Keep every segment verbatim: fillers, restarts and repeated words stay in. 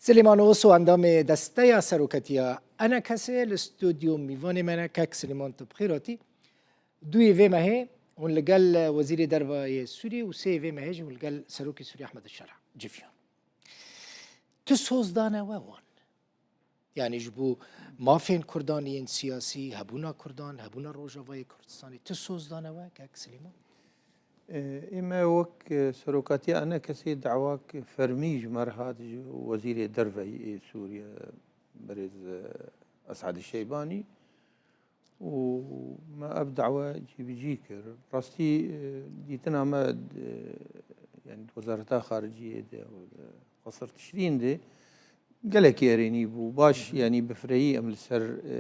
Silêman Oso, endamê Desteya Seroketiya ENKSê, li stûdyo mîvanê me ne, kek Silêman, tu bi xêr hatî. Duyê vê mehê hûn li gel Wezîrê Derve yê Sûriyê û sê vê mehê jî hûn li gel Serokê Sûriyê Ehmed Şera civiyan. Tu soz dane we wan? Yanî ji bo mafên Kurdan yên siyasî, hebûna Kurdan, hebûna Rojavayê Kurdistanê, tu soz dane we, kek Silêman? E, ê me wek, e, serokatiya ENKSê dawak fermî ji me re hat ji Wezîrê Derve yê Sûriye, birêz, e, Esad Şeybanî û me ev dawa cîbicî kir. Rastî, e, dîtina me, e, yani di Wezareta Xariciyê de, e, Qesir Tişrîn de gelekî erênî bû. Baş, Hı hı. yani bi firehî em li ser, e,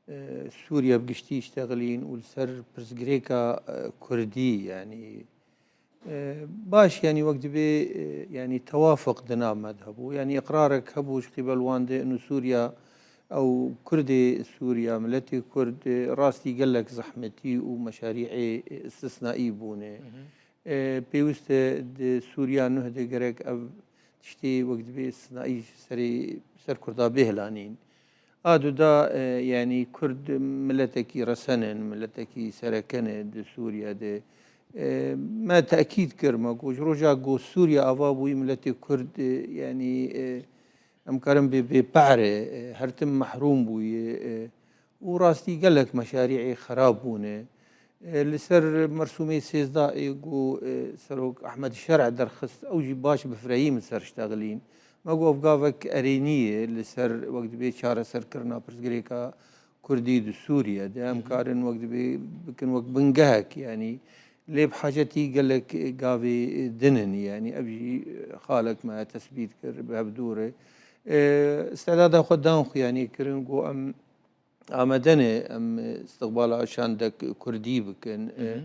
e, Sûriye bi giştî iştexilîn û li ser pirsgirêka, e, Kurdî, yani, e, baş, yani wek dibê, e, yani tewafuq di nav me de hebû. Yani iqrarek hebû ji qîbel wan de inu Sûriya, ew Kurdê Sûriya, miletê Kurd, e, rastî gelek zehmetî û meşarî'ê, e, istisnaî bûne. Hı hı. E, pêwist e di Sûriya nuh de gerek ev tiştê wek dibê istisnaî ji serê, ser Kurda bê hilanîn. A du da, e, yani Kurd miletekî resen in, miletekî sereke ne di Sûriye de. E, me tekîd kir, me got, ji roja ku Sûriye ava bûyî, miletê Kurd, e, yani, e, em karin bê, bê pehre, e, her tim mehrûm bûyî, e, û rastî gelek meşarî'ê xerab bûne. E, li ser mersûmê sêzdeh ê ku, e, Serok Ehmed Şer'a derxist, ew jî baş bi firehî min ser ştexilîn. Me got, ev gavek erênî ye li ser wek dibê çareserkirina pirsgirêka Kurdî di Sûriye de. Em Hı hı. karin wek dibê bikin wek bingehek, yanî lê bi hacetî gelek gavê din in, yanî ev jî xalek me tesbît kir bi hevdû re. E, istedada xwe dan xwe, yanî kirin ku em amade ne em istiqbala şandek Kurdî bikin. Hı hı. E,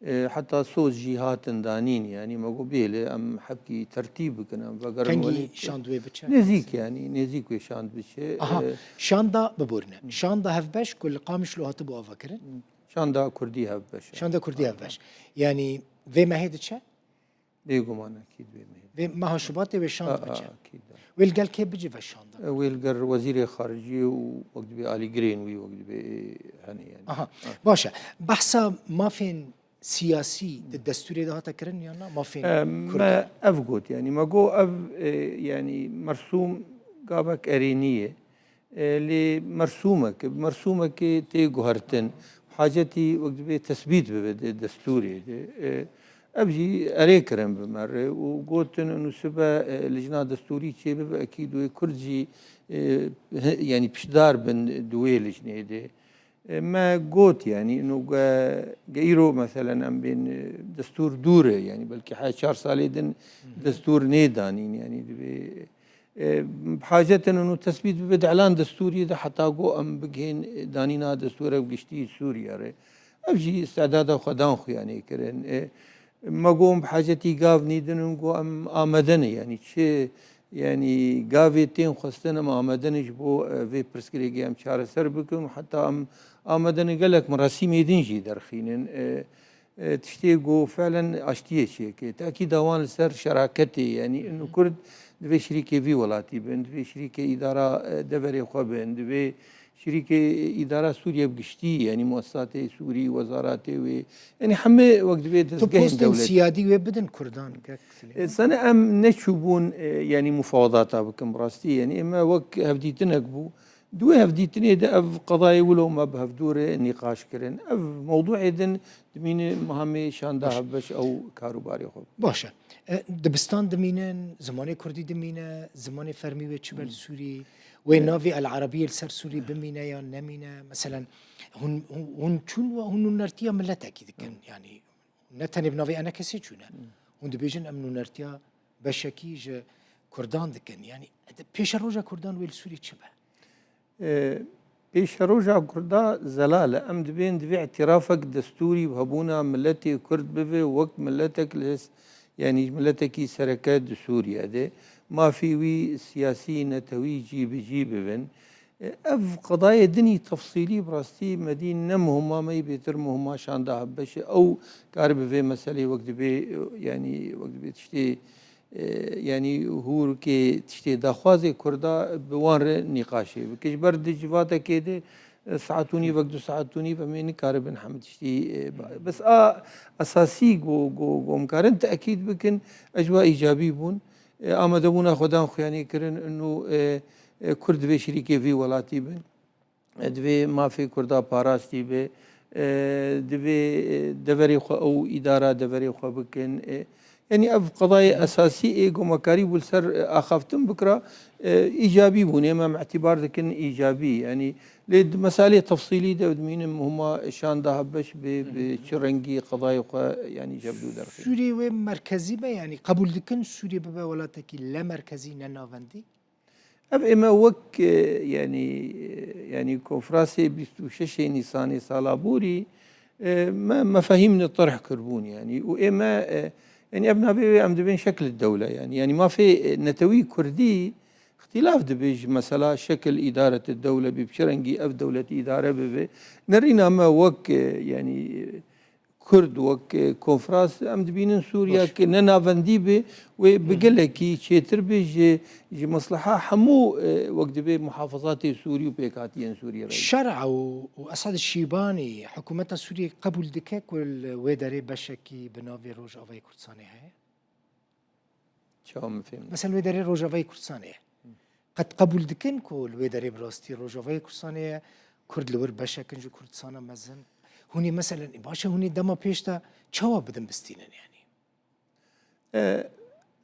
e, heta soz jî hatin danîn, yanî me got bêle em hebkî tertîb bikin, em vegerin Kengî welê. şand wê biçe? Nêzîk, yanî nêzîk wê şand biçe. Aha, E, şanda, biborîne. Hı. Şanda hevbeş ku li Qamişlo hatibû avakirin? Şanda Kurdî hevbeş. Şanda Kurdî Aha. hevbeş. Yanî vê mehê diçe? Bêguman, ekîd vê mehê. Vê meha Şubatê wê şand A, a, biçe. ekîd, a. Wê li gel kê bicî ve şanda? E, wê li gel Wezîrê Xariciyê û wek dibê alîgirên wî wek dibê, e, hene yani. Aha. Ha. Baş e. Behsa mafên siyasî di destûrê de hate kirin yan na? Mafên E, Kurdan? Me ev got, yani me got ev, e, yani mersûm gavek erênî ye. E, lê mersûmek, mersûmekê tê guhertin, hacetî wek dibê tesbît bibe di destûrê de. E, ev jî erê kirin bi me re û gotin, û sibe, e, lijna destûrî çêbibe, ekîd wê Kurd jî, e, he-, yani piştdar bin di wê lijnê de. E, me got, yani, ino ge-, ge îro, meselen, em bên, e, destûr dûr e, yani, belkî heya çar salê din Hı hı. destûr nê danîn, yani, divê, e, bi hacet in û tesbît bibe di elan destûrî de heta ku em bigihên, e, danîna destûrek giştî Sûriye re. Ev jî istedada xwe dan xuyanê kirin. E, me got em bi hacetî gav nîdin û got em amade ne. Yanî çi, yanî gavê tên xwestin em amade ne ji bo, e, vê pirsgirêkê em çareser bikin û heta em amade ne gelek merasîmê din jî derxînin. E, e, tiştê ku felen aştiyê çêke. Tekîda wan li ser şeraketê, yanî Hı hı. ino Kurd divê şirîkê vî welatî bin, divê şirîkê îdara, e, deverê xwe bin, divê şirîkê îdara Sûriye bi giştî, yanî muessisatê Sûrî, wezaratê wê, yanî hemê wek divê Tu dezgehên postên dewletî. siyadî wê bidin Kurdan, kek Silêman? E, sene em neçûbûn, e, yanî mufawedata bikin bi rastî, yanî eme wek hevdîtinek bû. Di wê hevdîtinê de ev qedayê wilo me bi hevdû re nîqaş kirin. Ev mewdûê din dimîne mehamê şanda Baş. hevbeş ew karûbarê xwe. Baş e. E, dibistan dimînin, zimanê Kurdî dimîne, zimanê fermî wê çi be li Hmm. Sûrî, wê E, navê El Erebiyê li ser Sûrî bimîne yan nemîne? Meselen, hûn, hûn, hûn çûn we hûn nûnertiya miletekî dikin. Hmm. Yanî ne tenê bi navê ENKSê çûne. Hmm. Hûn dibêjin em nûnertiya beşekî ji Kurdan dikin. Yanî pêşeroja Kurdan wê li Sûrî çi be? E, pêşeroja Kurda zelal e. Em dibên divê îtirafek destûrî bi hebûna miletê Kurd bibe wek miletek li s-, yanî miletekî sereke di Sûriye de. Mafê wî siyasî, netewî cî bi cî bibin. E, ev qedayê dinî tefsîlî bi rastî me dî ne muhima me yî bêtir muhima şanda hevbeş e. Ew kar bi vê meselê wek dibê, e, yanî wek dibê tiştê e, yanî hûrkê tiştê daxwazê Kurda bi wan re nîqaşê bike. Ji ber di civatekê de, e, saet û nîvek, du saet û nîv em ê nikaribin hemî tiştî, e, ba-, bes a esasî ku, ku, ku em karin te'kîd bikin, e, ji we îcabî bûn. E, amadebûna xwe dan xuyanî kirin, û, e, e, Kurd divê şirîkê vî welatî bin. E, divê mafê Kurda parastî be. E, divê, e, deverê xwe ew îdara deverê xwe bikin. E, yanî ev qedayê esasî ê gomekarî bû li ser, e, axaftin bikira, e, îcabî bûn. Ême em îtîbar dikin îcabî. Yanî lê di meselê tefsîlî de dimînim hûma şanda hevbeş bi, bi çi rengî qedayê xwe yanî ji hevdû derxîn. Sûriyê wê merkezî be, yanî qebûl dikin Sûriyê bibe welatekî le merkezî ne navendî? Ev ême wek, e, yanî, e, yanî konferansê bîst û şeş Nîsanê sala borî, e, me, mefahîm ne terh kirbûn yanî. Û ême, e, yanî ev navê wê em dibên şekil dewle yanî. Yanî mafê, e, netewî kurdî îxtîlaf dibe ji mesela şekil îdareti dewle bî, bi çi rengî ev dewlet îdare bibe. Nerîna me wek, e, yanî, e, Kurd wek, e, konferans, em dibînin Sûriya Baş. Ki ne navendî be, wê bi Hı hı. Gelekî çêtir be ji, ji mesleha hemû, e, wek dibê muhafazatê Sûrî û pêkhatiyên Sûrî re. Şer'a û, û Esad Şîbanî hikûmeta Sûriyê qebûl dike ku li wê derê beşekî bi navê Rojavayê Kurdistanê heye? Çawa min fêm? Mesela wê derê Rojavayê Kurdistanê ye. Qet qebûl dikin ku li wê derê bi rastî Rojavayê Kurdistanê ye, Kurd li wir beşek in ji Kurdistana mezin? Hûn ê meselen, ê baş e, hûn ê dema pêş de çawa bidin bistînin yanî? E,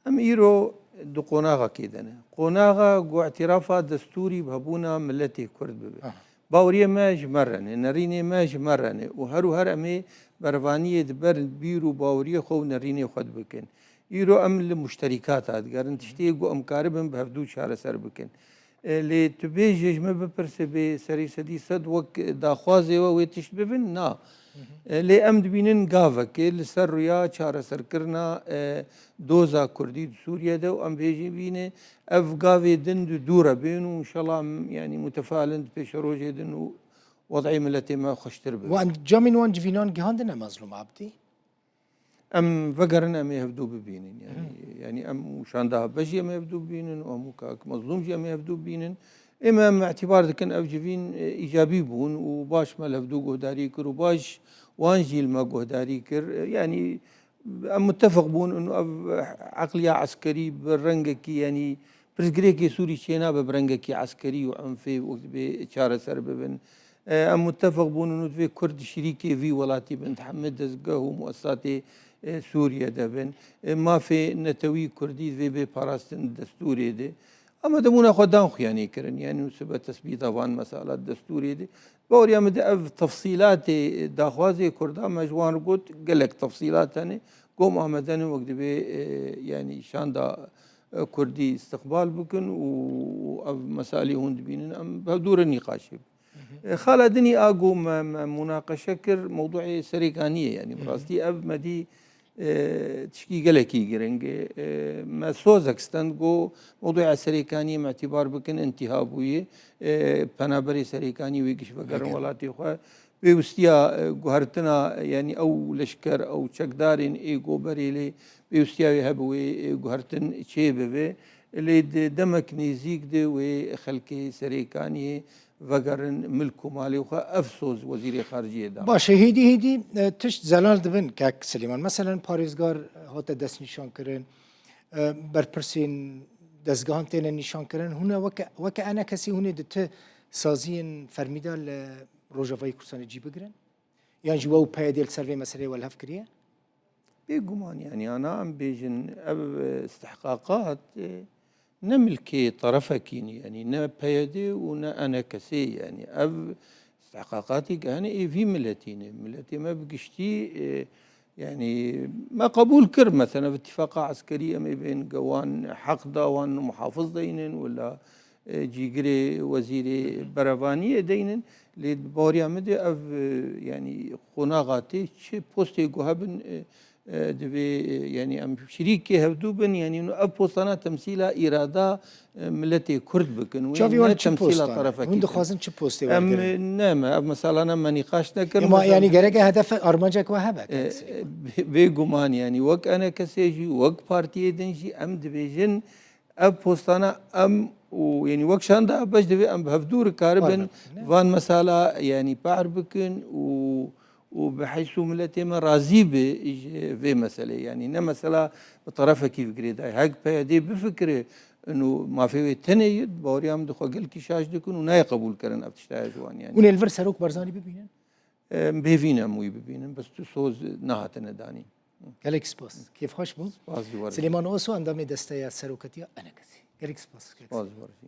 em îro di qonaxekê de ne. Qonaxa ku îtîrafa destûrî bi hebûna miletê Kurd bibe. Aha. Baweriyê me ji me re ne, nerînê me ji me re ne û her û her em ê berevaniyê di ber bîr û baweriyê xwe û nerînê xwe dibikin. Îro em li muşterîkata digerin, tiştê ku em karibin bi hevdû çareser bikin. E, lê tu bêjê ji min bipirse bê serî sedî sed wek daxwazê we wê tişt bibin? Na. E, lê em dibînin gavekê li ser rûya çareserkirina, e, doza Kurdî di Sûriye de û em bêjî bîne ev gavê din di dû re bên û înşallah em, yanî mutefalin di pêşerojê din û wed'ê miletê me xweştir bibe. Wan camên wan civînan gihandine Mezlûm Abdî? Em vegerin, em ê hevdû bibînin. Yanî, Hı. Yanî em û şanda hevbeş jî em ê hevdû bibînin û em û kak Mezlûm jî em ê hevdû bibînin. Ême em îtîbar dikin ev civîn, e, îcabî bûn û baş me li hevdû guhdarî kir û baş wan jî li me guhdarî kir. E, yanî em mutefeq bûn û ev eqliya eskerî bi rengekî, yanî pirsgirêkê Sûrî çênabe bi rengekî eskerî û unfê wek dibê çareser bibin. E, em mutefeq bûn û divê Kurd şirîkê vî welatî bin, di hemî dezgeh û muessesatê, e, Sûriye de bin. E, mafê netewî Kurdî divê bê parastin di destûrê de. Em demûna xwe dan xuyanî kirin, yanî û sibe tesbîta van mesela di destûrê de. Baweriya min de ev tefsîlatê, e, daxwazê Kurda me ji wan re got, gelek tefsîlat hene. Gom amade ne wek dibê, e, yanî şanda, e, Kurdî îstiqbal bikin û, û ev mesalê hûn dibînin, em bi hevdû re nîqaşê bikin. E, xala dinî a ku me, me munaqeşe kir, mewduê Serêkaniyê, yanî bi Hı hı. Rastî ev me dî, e, tişkî gelekî giring e. E, me sozek stend ku mewduê Serêkaniyê me îtîbar bikin, intîha bûye. E, penaberê Serêkaniyê wê giş vegerin Vegerin. Welatê xwe. Pêwistiya, e, guhertina, e, yanî ew leşker, ew çekdarên ê ku berê lê pêwistiya wê hebe wê, e, guhertin çê bibe. Lê di demek nêzîk de wê xelkê Serêkaniyê vegerin milk û malê xwe, ev soz Wezîrê Xariciyê da. Baş e, hêdî hêdî, e, tişt zelal dibin kek Silêman. Meselen parêzgar hate destnîşankirin, e, berpirsên dezgehan têne nîşankirin. Hûn e weke, weke enekesî hûn ê di ti saziyên fermî de li Rojavayê Kurdistanê cî bigirin? Yan jî we û P Y D li ser vê meseleyê we li hev kiriye? Bêguman, yanî, ana em bêjin, ev, e, istihqaqat, e, ne milkê terefekî ne, yanî, ne P Y D û ne enekesê, yanî, ev istihqaqatê ke hene ê vî miletî ne. Miletê me bi giştî, e, yanî, me qebûl kir, meselen, ev îtîfaqa eskerî em ê bên ge wan heq da, wan muhafiz deynin, wela e, cîgirê wezîrê Hı hı. berevaniyê deynin. Lê di baweriya min de ev, e, yanî qonaxa tê çi postê ku hebin, e, E, divê, e, yanî em şirîkê hevdû bin, yanî ev postana temsîla îrada, e, miletê Kurd bikin. Wê Çavî ne wan çi temsîla postan e? tarafekî Hûn din. dixwazin çi postê Em, wergirin? e, ne, me ev meselana me nîqaş nekirin. Ema Mesela yanî gerek e hedef armancek we hebe. E, e, bê-, bêguman, yanî wek E N K S jî, wek partiyê din jî em dibêjin ev postana em û, yanî wek şanda beş divê em bi hevdû re karibin Parve, ne? van mesela, yanî, pahr bikin û, û bi heys û miletê me razî bi ji vê meselê. Yanî ne mesela bi tarafekî bi girêdayî. Hek P Y D bifikire û mafê wê tenê ye, baweriya min dixwe gelkî şaş dikin û nayê qebûl kirin ev tişta ji wan, yanî. Hûn ê li vir Serok Barzanî bibînin? Em bêvî ne em wî bibînin, bes tu soz nehatine danîn. Gelek spas. Kêfxweş bû. Spas ji we re. Silêman Oso, endamê Desteya Serokatiya E N K S. Gelek spas. Spas ji we re jî.